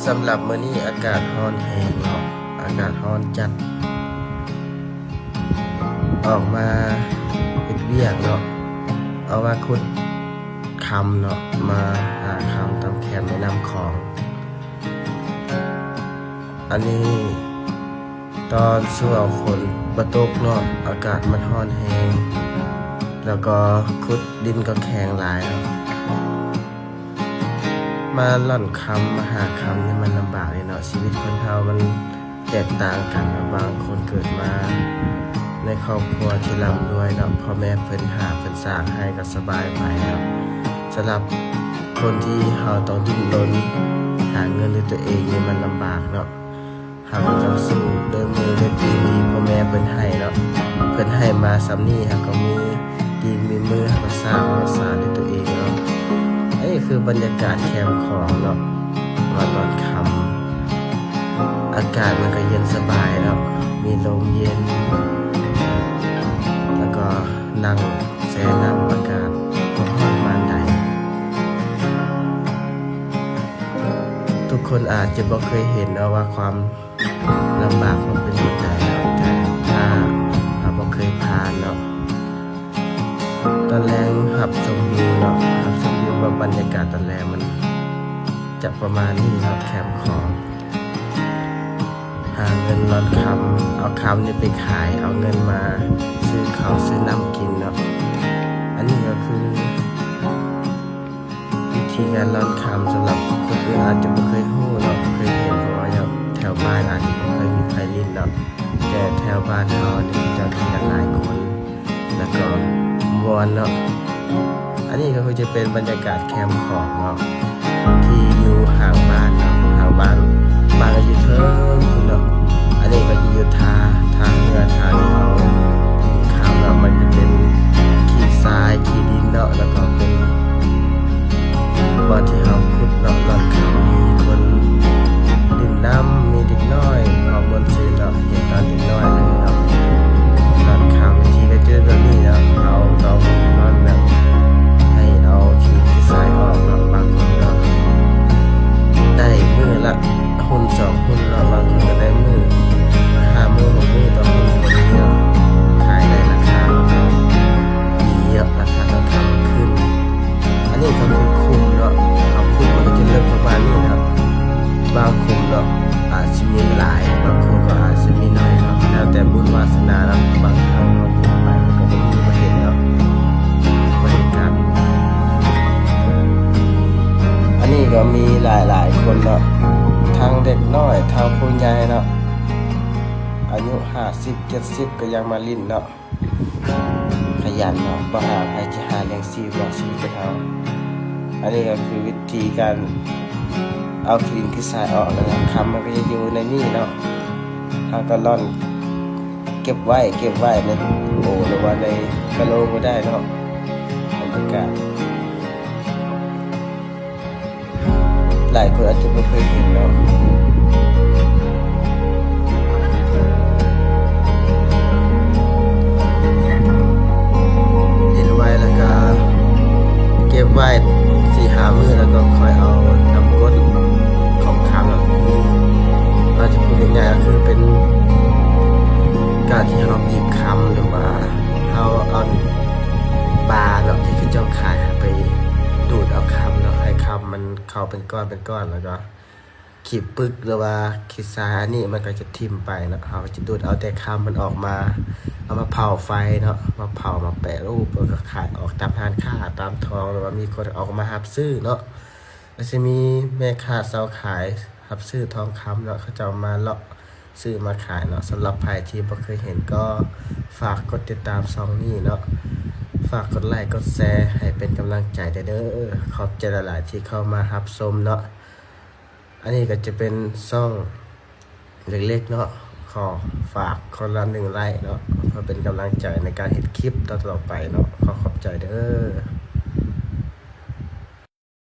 ສຳລັບມື້ນີ້ອາກາດຮ້ອນແຮງເນາະ, ອາກາດຮ້ອນຈັດ. ອອກມາເຮັດວຽກເນາະ, ອອກມາຂຸດຄຳເນາະ, ມາຫາຄຳຕາມແຄມແມ່ນ້ຳຂອງ. ອັນນີ້ຕອນຊ່ວງຝົນບໍ່ຕົກເນາະ, ອາກາດມັນຮ້ອນແຮງ ແລ້ວກໍຂຸດດິນກໍແຂງຫຼາຍເນາະ. ມາລ່ອນຄຳ ມາຫາຄຳນີ້ມັນລຳບາກເດເນາະ. ຊີວິດຄົນເຮົາມັນແຕກຕ່າງກັນເນາະ, ບາງຄົນເກີດມາໃນຄອບຄົວທີ່ລ່ຳລວຍເນາະ, ພໍ່ແມ່ເພິ່ນຫາເພິ່ນສ້າງໃຫ້ກໍສະບາຍໄປເນາະ. ສຳລັບຄົນທີ່ເຮົາຕ້ອງດີ້ນລົນຫາເງິນດ້ວຍຕົວເອງນີ້ມັນລຳບາກເນາະ. ເຮົາກໍຕ້ອງສູ້ດ້ວຍມືດ້ວຍຕີນທີ່ພໍ່ແມ່ເພິ່ນໃຫ້ເນາະ, ເພິ່ນໃຫ້ມາສ່ຳນີ້ ເຮົາກໍມີຕີນມີມື ເຮົາກໍສ້າງຮັກສາດ້ວຍຕົວເອງເນາະ. ອັນນີ້ຄືບັນຍາກາດແຄມຂອງເນາະ, ມາຕອນຄ່ຳ ອາກາດມັນກໍເຢັນສະບາຍເນາະ, ມີລົມເຢັນ ແລ້ວກໍນັ່ງແຊ່ນ້ຳ ອາກາດບໍ່ຮ້ອນປານໃດ. ທຸກຄົນອາດຈະບໍ່ເຄີຍເຫັນເນາະວ່າຄວາມ ລຳບາກມັນເປັນແບບໃດເນາະ, ແຕ່ຖ້າເຮົາບໍ່ເຄີຍຜ່ານເນາະ. ຕອນແລງຮັບຊົມວິວເນາະ, ຮັບຊົມວິວວ່າບັນຍາກາດຕອນແລງມັນຈະປະມານນີ້ເນາະ, ແຄມຂອງ ຫາເງິນລ່ອນຄຳ, ເອົາຄຳນີ້ໄປຂາຍ ເອົາເງິນມາຊື້ເຂົ້າຊື້ນ້ຳກິນເນາະ. ອັນນີ້ກໍຄື ວິທີການລ່ອນຄຳ ສຳລັບຄົນອື່ນອາດຈະບໍ່ເຄີຍຮູ້ເນາະ, ບໍ່ເຄີຍເຫັນ, ເພາະວ່າແຖວບ້ານອາດຈະບໍ່ເຄີຍມີໃຜຫຼິ້ນເນາະ, ແຕ່ແຖວບ້ານເຮົານີ້ເຂົາເຈົ້າຫຼິ້ນກັນຫຼາຍຄົນ ແລ້ວກໍມ່ວນເນາະ. ອັນນີ້ກໍຄືຈະເປັນບັນຍາກາດແຄມຂອງເນາະ ທີ່ຢູ່ຫ່າງບ້ານເນາະ, ຫ່າງບ້ານ ບ້ານກໍຢູ່ເທິງພຸ້ນເນາະ. ອັນນີ້ກໍຈະຢູ່ທ່າ ທ່າເຮືອ ທ່າທີ່ເຮົາ ຂ້າມເນາະ, ມັນຈະເປັນຂີ້ຊາຍຂີ້ດິນເນາະ, ແລ້ວກໍເປັນບ່ອນທີ່ເຮົາຂຸດເນາະ, ລອດຂ້າມ ມີຄົນຫຼິ້ນນ້ຳ, ມີເດັກນ້ອຍ ຄວາມມ່ວນຊື່ນເນາະ, ເຫັນຕອນເດັກນ້ອຍເລີຍເນາະ. ລອດຂ້າມເວທີກໍຈະເປັນແບບນີ້ເນາະ, ເຮົາຕ້ອງລອດແບບໃຫ້ເອົາຂີ້ດິນຂີ້ຊາຍອອກເນາະ. ບາງຄົນກໍໄດ້ມື້ລະ ຫຸ່ນສອງຫຸ່ນເນາະ, ບາງຄົນກໍໄດ້ມື້ຫ້າມື້ຫົກມື້ຕໍ່ຫຸ່ນກໍມີເນາະ, ຂາຍໄດ້ລາຄາດີເນາະ, ລາຄາເຂົ້າຂາຍມັນຂຶ້ນ. ອັນນີ້ກໍຄືຂຸມເນາະ, ເຮົາຂຸດມັນກໍຈະເລິກປະມານນີ້ເນາະ, ບາງຂຸມເນາະອາດຊິມີຫຼາຍ, ບາງຂຸມກໍອາດຊິມີໜ້ອຍເນາະ, ແລ້ວແຕ່ບຸນວາສະໜາເນາະ. ບາງຄັ້ງເຮົາຂຸດໄປມັນກໍບໍ່ມີມາເຫັນເນາະ, ບັນຍາກາດ ອັນນີ້ກໍມີຫຼາຍໆຄົນເນາະ, ທັງເດັກນ້ອຍ ທັງຜູ້ໃຫຍ່ເນາະ, ອາຍຸຫ້າສິບ ເຈັດສິບກໍຍັງມາຫຼິ້ນເນາະ, ຂະຫຍັນເນາະ, ບໍ່ຫາໃຜຈະຫາລ້ຽງຊີບເນາະ ຊີວິດເຮົາ. ອັນນີ້ກໍຄືວິທີການເອົາຂີ້ດິນຂີ້ຊາຍອອກ, ແລ້ວຄຳມັນກໍຈະຢູ່ໃນນີ້ເນາະ, ເຮົາກໍລ່ອນເກັບໄວ້ ເກັບໄວ້ໃນໂອ ຫຼືວ່າໃນກະໂຫຼກໍໄດ້ເນາະ. ບັນຍາກາດ ຫຼາຍຄົນອາດຈະບໍ່ເຄີຍເຫັນເນາະ, ຫຼິ້ນໄວ້ແລ້ວກະເກັບໄວ້ສີ່ຫ້າມື້ ແລ້ວກໍຄ່ອຍເອົານ້ຳກົ້ນຂອງຄຳເນາະ. ອາດຈະເວົ້າງ່າຍໆ ກໍຄືເປັນການທີ່ເຮົາບີບຄຳ ຫຼືວ່າເຮົາເອົາປາເນາະ ທີ່ເຂົາເຈົ້າຂາຍ ໃຫ້ໄປດູດເອົາຄຳເນາະ, ໃຫ້ຄຳມັນ ເຂົ້າເປັນກ້ອນເປັນກ້ອນ ແລ້ວກໍຂີ້ປຶກ ຫຼືວ່າຂີ້ຊາຍອັນນີ້ມັນກໍຈະຖິ້ມໄປເນາະ. ເຮົາກໍຈະດູດເອົາແຕ່ຄຳມັນອອກມາ ເອົາມາເຜົາໄຟເນາະ, ມາເຜົາ ມາແປະຮູບ ແລ້ວກໍຂາຍອອກຕາມຮ້ານຄ້າ ຕາມທອງ ຫຼືວ່າມີຄົນອອກມາຮັບຊື້ເນາະ. ກໍຊິມີແມ່ຄ້າຊາວຂາຍຮັບຊື້ທອງຄຳເນາະ, ເຂົາເຈົ້າມາເລາະຊື້ມາຂາຍເນາະ. ສຳລັບໃຜທີ່ບໍ່ເຄີຍເຫັນກໍຝາກກົດຕິດຕາມຊ່ອງນີ້ເນາະ, ຝາກກົດໄລກົດແຊໃຫ້ເປັນກຳລັງໃຈແດ່ເດີ. ຂອບໃຈຫຼາຍໆທີ່ເຂົ້າມາຮັບຊົມເນາະ. ອັນນີ້ກໍຈະເປັນຊ່ອງເລັກໆເນາະ, ຂໍຝາກຄົນລະໜຶ່ງໄລເນາະ ເພື່ອເປັນກຳລັງໃຈໃນການເຮັດຄລິບຕໍ່ໆໄປເນາະ. ຂໍຂອບໃຈເດີ.